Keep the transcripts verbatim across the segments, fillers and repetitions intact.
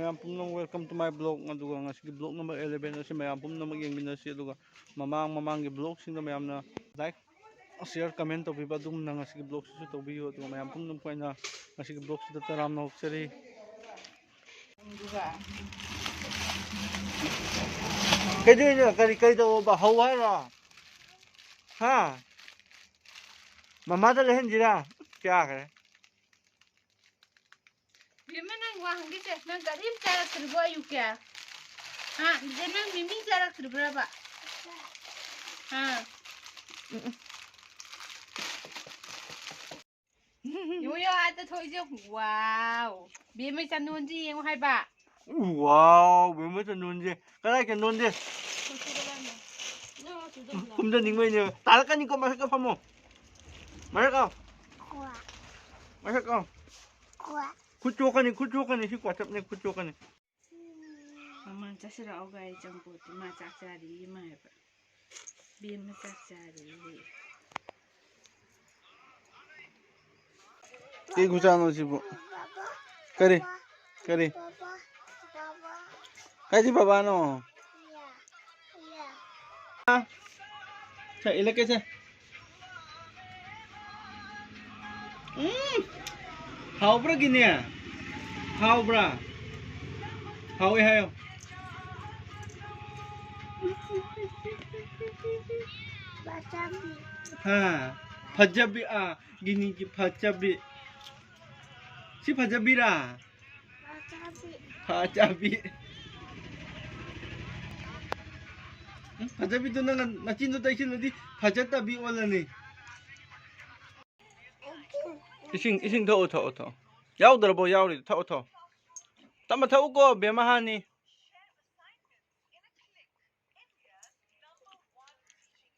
ꯃꯌꯥꯝ ꯄꯨꯝꯅꯃꯛ, welcome to my vlog꯫ ꯑꯗꯨꯒ ꯉꯁꯤꯒꯤ vlog number eleven ꯑꯁꯤ ꯃꯌꯥꯝ ꯄꯨꯝꯅꯃꯛ ꯌꯦꯡꯃꯤꯟꯅꯁꯤ꯫ ꯑꯗꯨꯒ ꯃꯃꯥꯡ ꯃꯃꯥꯡꯒꯤ vlogꯁꯤꯡꯗ ꯃꯌꯥꯝꯅ like, share, comment ꯇꯧꯕꯤꯕ ꯑꯗꯨꯒꯨꯝꯅ ꯉꯁꯤꯒꯤ vlogꯁꯤꯁꯨ ꯇꯧꯕꯤꯌꯨ꯫ ꯑꯗꯨꯒ ꯃꯌꯥꯝ ꯄꯨꯝꯅꯃꯛꯄꯨ ꯑꯩꯅ ꯉꯁꯤꯒꯤ vlogꯁꯤꯗ ꯇꯔꯥꯝꯅ ꯑꯣꯛꯆꯔꯤ꯫ ꯀꯩꯗꯧꯔꯤꯅꯣ? ꯀꯔꯤ, ꯀꯔꯤ ꯇꯧꯕ? ꯍꯧ ꯍꯥꯏꯔꯣ? ꯍꯥ? ꯃꯃꯥꯗ ꯂꯩꯍꯟꯁꯤꯔꯥ? ꯌꯥꯈ꯭ꯔꯦ꯫ ꯕꯦꯝꯃ, ꯅꯪ ꯋꯥ ꯍꯪꯒꯦꯁꯦ, ꯅꯪ ꯀꯔꯤꯝ ꯆꯥꯔꯛꯇ꯭ꯔꯤꯕꯣ ꯑꯌꯨꯛꯀꯤ? ꯍꯥ? ꯏꯆꯦ, ꯅꯪ ꯃꯤꯃꯤ ꯆꯥꯔꯛꯇ꯭ꯔꯤꯕ꯭ꯔꯕ? ꯍꯥ? ꯌꯦꯡꯉꯨ, ꯌꯦꯡꯉꯨ, ꯑꯥꯗ ꯊꯣꯛꯏꯁꯦ꯫ ꯋꯥꯎ! ꯕꯦꯝꯃꯩ ꯆꯟꯗꯣꯟꯁꯤ ꯌꯦꯡꯉꯨ ꯍꯥꯏꯕ꯫ ꯋꯥꯎ, ꯕꯦꯝꯃꯩ ꯆꯟꯗꯣꯟꯁꯦ꯫ ꯀꯗꯥꯏ ꯆꯟꯗꯣꯟꯁꯦ? ꯀꯨꯝꯊꯅꯤꯡꯕꯩꯅꯦꯕ꯫ ꯇꯥꯔꯛꯀꯅꯤꯀꯣ, ꯃꯊꯛꯇ ꯐꯝꯃꯣ꯫ ꯃꯊꯛ ꯀꯥꯎ꯫ ꯃꯊꯛ ꯀꯥꯎ꯫ ꯈꯨꯠ ꯆꯣꯛꯀꯅꯤ, ꯈꯨꯠ ꯆꯣꯛꯀꯅꯤ, ꯁꯤ ꯋꯥꯆꯞꯅꯦ, ꯈꯨꯠ ꯆꯣꯛꯀꯅꯤ꯫ ꯃꯃꯥ ꯆꯥꯁꯤꯜꯂꯛꯑꯣ ꯒꯥꯏ ꯆꯪꯄꯣꯠꯇꯤ꯫ ꯃꯥ ꯆꯥꯛ ꯆꯥꯔꯤ ꯏꯃꯥ ꯍꯥꯏꯕ꯫ ꯕꯦꯝꯃ ꯆꯥꯛ ꯆꯥꯔꯤ꯫ ꯀꯩ ꯈꯨꯆꯥꯅꯣ ꯁꯤꯕꯨ? ꯀꯔꯤ? ꯀꯔꯤ? ꯀꯥꯏꯗꯤ ꯕꯕꯥꯅꯣ? ꯁꯦ, ꯏꯜꯂꯛꯀꯦꯁꯦ꯫ ꯎꯝ! ꯍꯥꯎꯕ꯭ꯔꯥ ꯒꯤꯅꯦ? ꯍꯥꯎꯕ꯭ꯔꯥ? ꯍꯥꯎꯋꯦ ꯍꯥꯏꯌꯣ꯫ ꯐꯖꯕꯤ꯫ ꯍꯥ, ꯐꯖꯕꯤ, ꯑꯥ, ꯒꯤꯅꯤꯒꯤ ꯐꯖꯕꯤ꯫ ꯁꯤ ꯐꯖꯕꯤꯔꯥ? ꯐꯖꯕꯤ꯫ ꯐꯖꯕꯤ꯫ ꯎꯝ, ꯐꯖꯕꯤꯗꯣ ꯅꯪꯅ ꯅꯆꯤꯟꯗꯣ ꯇꯩꯁꯤꯜꯂꯗꯤ ꯐꯖꯠꯇꯕꯤ ꯑꯣꯜꯂꯅꯤ꯫ ꯏꯁꯤꯡ, ꯏꯁꯤꯡ ꯊꯛꯑꯣ, ꯊꯛꯑꯣ, ꯊꯛꯑꯣ꯫ ꯌꯥꯎꯗ꯭ꯔꯕꯣ? ꯌꯥꯎꯔꯤ, ꯊꯛꯑꯣ, ꯊꯛꯑꯣ꯫ ꯇꯞꯅ ꯊꯛꯎꯀꯣ, ꯕꯦꯝꯃ ꯍꯥꯅꯤ꯫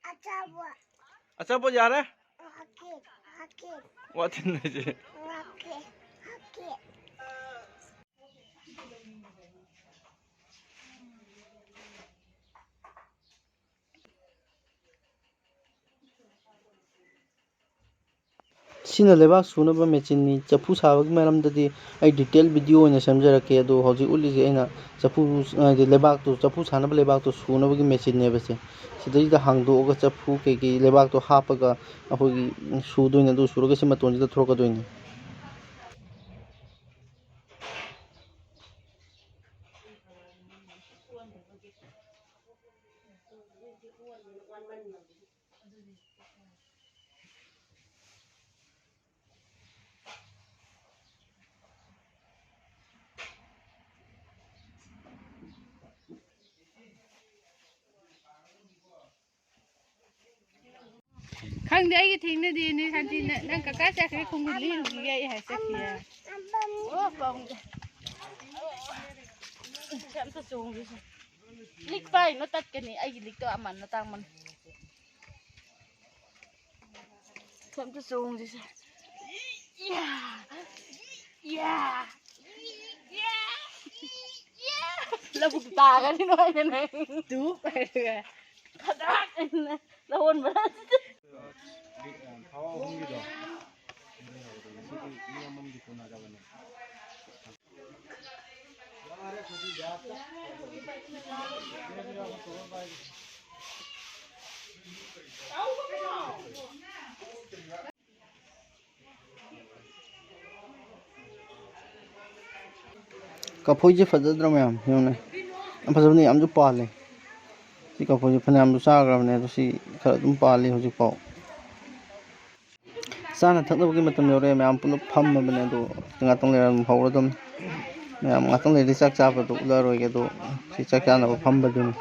ꯑꯆꯥꯄꯣꯠ꯫ ꯑꯆꯥꯄꯣꯠ ꯌꯥꯔꯦ? ꯍꯥꯀꯦ, ꯍꯥꯀꯦ꯫ ꯋꯥꯇꯤꯟ ꯍꯥꯏꯁꯦ꯫ ꯍꯥꯀꯦ, ꯍꯥꯀꯦ꯫ ꯁꯤꯅ ꯂꯩꯕꯥꯛ ꯁꯨꯅꯕ ꯃꯦꯆꯤꯟꯅꯤ꯫ ꯆꯐꯨ ꯁꯥꯕꯒꯤ ꯃꯔꯝꯗꯗꯤ ꯑꯩ ꯗꯤꯇꯦꯜ ꯚꯤꯗꯤꯑꯣ ꯑꯣꯏꯅ ꯁꯦꯝꯖꯔꯛꯀꯦ꯫ ꯑꯗꯣ ꯍꯧꯖꯤꯛ ꯎꯠꯂꯤꯁꯦ ꯑꯩꯅ ꯆꯐꯨ, ꯍꯥꯏꯗꯤ ꯂꯩꯕꯥꯛꯇꯨ, ꯆꯐꯨ ꯁꯥꯅꯕ ꯂꯩꯕꯥꯛꯇꯨ ꯁꯨꯅꯕꯒꯤ ꯃꯦꯆꯤꯟꯅꯦꯕ ꯁꯦ꯫ ꯁꯤꯗꯩꯁꯤꯗ ꯍꯥꯡꯗꯣꯛꯑꯒ ꯆꯐꯨ ꯀꯩꯀꯩ ꯂꯩꯕꯥꯛꯇꯣ ꯍꯥꯞꯄꯒ ꯑꯩꯈꯣꯏꯒꯤ ꯁꯨꯗꯣꯏꯅꯦ꯫ ꯑꯗꯨ ꯁꯨꯔꯒ ꯁꯤ ꯃꯇꯣꯟꯁꯤꯗ ꯊꯣꯛꯂꯛꯀꯗꯣꯏꯅꯤ꯫ ꯈꯪꯗꯦ, ꯑꯩꯒꯤ ꯊꯦꯡꯅꯗꯦ꯫ ꯅꯣꯏ ꯁꯥꯟꯇꯤꯅ, "ꯅꯪ ꯀꯀꯥ ꯆꯠꯈ꯭ꯔꯦ, ꯈꯣꯡꯒꯨꯜ ꯂꯤꯔꯨꯈꯤꯒꯦ ꯑꯩ" ꯍꯥꯏ ꯆꯠꯈꯤ꯫ ꯑꯣ, ꯄꯥꯝꯗꯦ꯫ ꯁꯤ ꯑꯝꯇ ꯆꯣꯡꯒꯦꯁꯦ꯫ ꯂꯤꯛ ꯄꯥꯏꯅꯣ ꯇꯠꯀꯅꯤ, ꯑꯩꯒꯤ ꯂꯤꯛꯇꯣ ꯑꯃꯟꯅ ꯇꯥꯡꯃꯟ꯫ ꯁꯤ ꯑꯝꯇ ꯆꯣꯡꯁꯤꯁꯦ꯫ ꯏꯌꯥ! ꯏꯌꯥ! ꯏꯌꯥ! ꯂꯧꯕꯨꯛꯇ ꯇꯥꯒꯅꯤ ꯅꯣꯏꯅ ꯅꯪ꯫ ꯇꯨ ꯍꯥꯏꯔꯒ꯫ ꯈꯗ꯭ꯔꯥꯛ ꯍꯥꯏꯅ ꯂꯧꯍꯣꯟꯕ꯫ ꯊꯥꯎ ꯑꯍꯨꯝꯒꯤꯗꯣ꯫ ꯉꯁꯤꯗꯤ ꯃꯤ ꯑꯃꯃꯝꯒꯤ ꯀꯣꯟꯅꯗꯕꯅꯦ꯫ ꯀꯐꯣꯏꯁꯦ ꯐꯖꯗ꯭ꯔꯣ ꯃꯌꯥꯝ? ꯌꯦꯡꯉꯨꯅꯦ꯫ ꯌꯥꯝ ꯐꯖꯕꯅꯤ, ꯌꯥꯝꯁꯨ ꯄꯥꯜꯂꯦ꯫ ꯁꯤ ꯀꯐꯣꯏꯁꯦ ꯐꯅꯌꯥꯝꯁꯨ ꯆꯥꯈ꯭ꯔꯕꯅꯦ, ꯑꯗꯣ ꯁꯤ ꯈꯔ ꯑꯗꯨꯝ ꯄꯥꯜꯂꯤ ꯍꯧꯖꯤꯛꯐꯥꯎ꯫ ꯆꯥꯅ ꯊꯛꯅꯕꯒꯤ ꯃꯇꯝ ꯌꯧꯔꯛꯑꯦ꯫ ꯃꯌꯥꯝ ꯄꯨꯂꯞ ꯐꯝꯃꯕꯅꯦ, ꯑꯗꯣ ꯉꯥꯛꯇꯪ ꯂꯩꯔ ꯑꯗꯨꯝ ꯍꯧꯔꯗꯝꯅꯤ꯫ ꯃꯌꯥꯝ ꯉꯥꯛꯇꯪ ꯂꯩꯔꯗꯤ ꯆꯥꯛ ꯆꯥꯕꯗꯣ ꯎꯠꯂꯔꯣꯏꯒꯦ, ꯑꯗꯣ ꯁꯤ ꯆꯥꯛ ꯆꯥꯅꯕ ꯐꯝꯕꯗꯨꯅꯤ꯫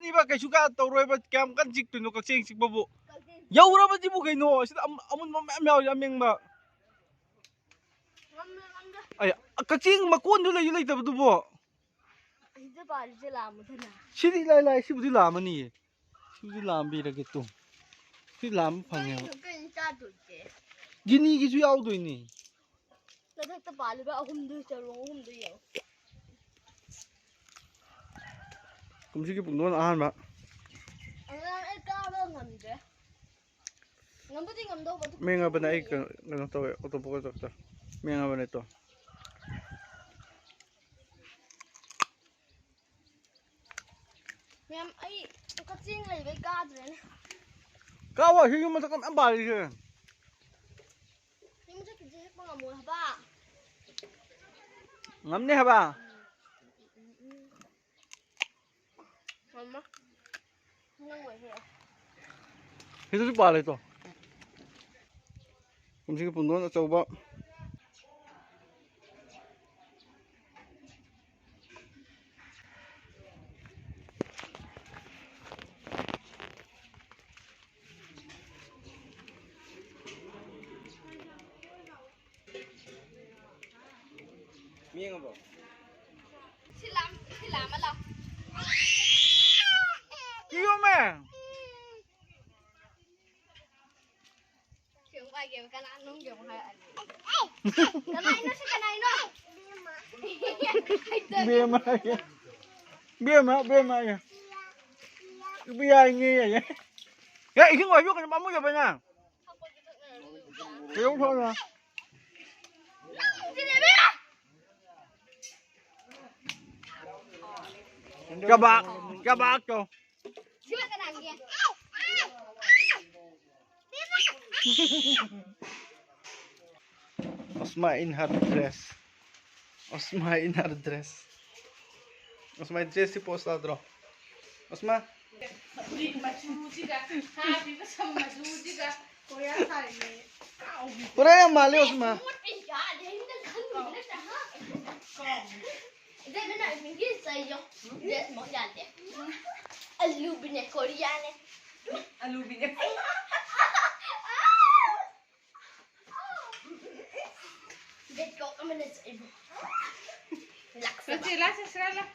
ꯏꯕ ꯀꯩꯁꯨ ꯀꯥ ꯇꯧꯔꯣꯏꯕ, ꯀꯌꯥꯝ ꯀꯟ ꯆꯤꯛꯇꯣꯏꯅꯣ ꯀꯛꯆꯦꯡ ꯆꯤꯛꯄꯕꯨ? ꯌꯧꯔꯕꯁꯤꯕꯨ ꯀꯩꯅꯣ? ꯁꯤꯗ ꯑꯃꯨꯟꯕ ꯃꯌꯥꯝ ꯌꯥꯎꯔꯤ, ꯑꯃꯦꯡꯕ꯫ ꯑꯩ, ꯀꯛꯆꯦꯡ ꯃꯀꯣꯟꯗꯨ ꯂꯩꯁꯨ ꯂꯩꯇꯕꯗꯨꯕꯣ꯫ ꯁꯤꯗ ꯄꯥꯜꯂꯤꯁꯦ ꯂꯥꯝꯃꯗꯅ꯫ ꯁꯤꯗꯤ ꯏꯂꯥꯏ ꯂꯥꯏ, ꯁꯤꯕꯨꯗꯤ ꯂꯥꯝꯃꯅꯤꯌꯦ꯫ ꯁꯤꯕꯨꯗꯤ ꯂꯥꯝꯕꯤꯔꯒꯦ ꯇꯨ꯫ ꯁꯤ ꯂꯥꯝꯕ ꯐꯪꯉꯦꯕ꯫ ꯀꯩꯅꯣ ꯆꯥꯗꯣꯏꯁꯦ? ꯒꯤꯅꯤꯒꯤꯁꯨ ꯌꯥꯎꯗꯣꯏꯅꯤ꯫ ꯃꯊꯛꯇ ꯄꯥꯜꯂꯤꯕ ꯑꯍꯨꯝꯗꯨ, ꯆꯔꯣꯡ ꯑꯍꯨꯝꯗꯨ ꯌꯦꯡꯉꯨ꯫ ꯀꯨꯝꯁꯤꯒꯤ ꯄꯨꯡꯗꯣꯟ ꯑꯍꯥꯟꯕ꯫ ꯑꯉꯥꯡ ꯑꯩ ꯀꯥꯕ ꯉꯝꯗ꯭ꯔꯦ꯫ ꯉꯝꯕꯨꯗꯤ ꯉꯝꯗꯧꯕ, ꯑꯗꯨ ꯃꯦꯡꯉꯕꯅꯦ ꯑꯩ ꯀꯤꯍꯜꯂꯦ꯫ ꯀꯩꯅꯣ, ꯀꯩꯅꯣ ꯇꯧꯋꯦ, ꯑꯣꯇꯣ ꯐꯣꯀꯁ ꯇꯧꯔꯛꯇ꯫ ꯃꯦꯡꯉꯕꯅꯦ ꯇꯣ꯫ ꯃꯌꯥꯝ, ꯑꯩ ꯀꯛꯆꯦꯡ ꯂꯩꯕꯩ ꯀꯥꯗ꯭ꯔꯦꯅꯦ꯫ ꯀꯥꯎꯋꯣ, ꯁꯤ ꯌꯨꯝ ꯃꯊꯛꯇ ꯃꯌꯥꯝ ꯄꯥꯜꯂꯤꯁꯦ꯫ ꯌꯨꯝ ꯃꯊꯛꯀꯤꯁꯦ ꯍꯦꯛꯄ ꯉꯝꯃꯣꯏ ꯍꯥꯏꯕ꯫ ꯉꯝꯅꯤ ꯍꯥꯏꯕ꯫ ꯉꯝꯃꯣ꯫ ꯅꯪ ꯑꯣꯏ ꯍꯦꯛꯑꯣ꯫ ꯁꯤꯗꯁꯨ ꯄꯥꯜꯂꯦ ꯇꯣ꯫ ꯀꯨꯝꯁꯤꯒꯤ ꯄꯨꯡꯗꯣꯟ ꯑꯆꯧꯕ꯫ ꯃꯤ ꯌꯦꯡꯉꯕꯣ? ꯁꯤ ꯂꯥꯝ-, ꯁꯤ ꯂꯥꯝꯃ ꯂꯥꯎ꯫ ꯀꯤꯌꯣꯃꯦ꯫ ꯁꯤ ꯑꯃꯨꯛ ꯄꯥꯏꯒꯦꯕ, ꯀꯅꯥꯅꯣ ꯑꯃꯨꯛ ꯌꯦꯡꯉꯨ ꯍꯥꯏꯔꯛꯑꯅꯤ꯫ ꯀꯅꯥꯏꯅꯣ ꯁꯤ, ꯀꯅꯥꯏꯅꯣ? ꯕꯦꯝꯃ ꯍꯥꯏꯌꯦ꯫ ꯕꯦꯝꯃ, ꯕꯦꯝꯃ ꯍꯥꯏꯌꯦ꯫ ꯏꯕꯨ ꯌꯥꯏꯅꯦ ꯍꯥꯏꯌꯦ꯫ ꯍꯦ, ꯏꯁꯤꯡ ꯑꯣꯏꯕꯤꯌꯨ ꯀꯩꯅꯣ, ꯄꯥꯝꯃꯨꯏ ꯌꯥꯕꯅ꯫ ꯀꯩꯗꯧ ꯊꯣꯛꯑꯒ? ꯀꯕꯥꯛ, ꯀꯕꯥꯛ ꯇꯧ꯫ Osma in her dress. Osma in her dress. Osma dress ꯁꯤ post ꯇꯥꯗ꯭ꯔꯣ? Osma꯫ ꯐꯨꯔꯤꯠ ꯃꯆꯨꯁꯤꯒ, ꯍꯥꯞꯄꯤꯕ ꯁꯝ ꯃꯆꯨꯁꯤꯒ꯫ ꯀꯣꯔꯤꯌꯥ ꯁꯥꯔꯤꯅꯦ꯫ ꯀꯣꯔꯤꯌꯥ ꯌꯥꯝ ꯃꯥꯜꯂꯦ, Osma꯫ ꯃꯣꯠꯄ ꯌꯥꯗꯦ, ꯅꯪ ꯈꯪꯗꯕ ꯅꯠꯇ꯭ꯔꯥ, ꯍꯥ? ꯏꯕꯦꯝꯃ, ꯅꯪ ꯏꯕꯨꯡꯒꯤ ꯆꯩꯌꯣ꯫ ꯗ꯭ꯔꯦꯁ ꯃꯛ ꯌꯥꯗꯦ꯫ ꯑꯂꯨꯕꯤꯅꯦ, ꯀꯣꯔꯤꯌꯥꯅꯦ꯫ ꯑꯂꯨꯕꯤꯅꯦ꯫ ꯕꯦꯠꯀꯣꯛ ꯑꯃꯅ ꯆꯩꯕ꯫ ꯂꯥꯛꯁꯕ꯫ ꯂꯥꯛꯁꯦ, ꯂꯥꯛꯁꯦ, ꯁꯤꯔꯥ ꯂꯥꯛ꯫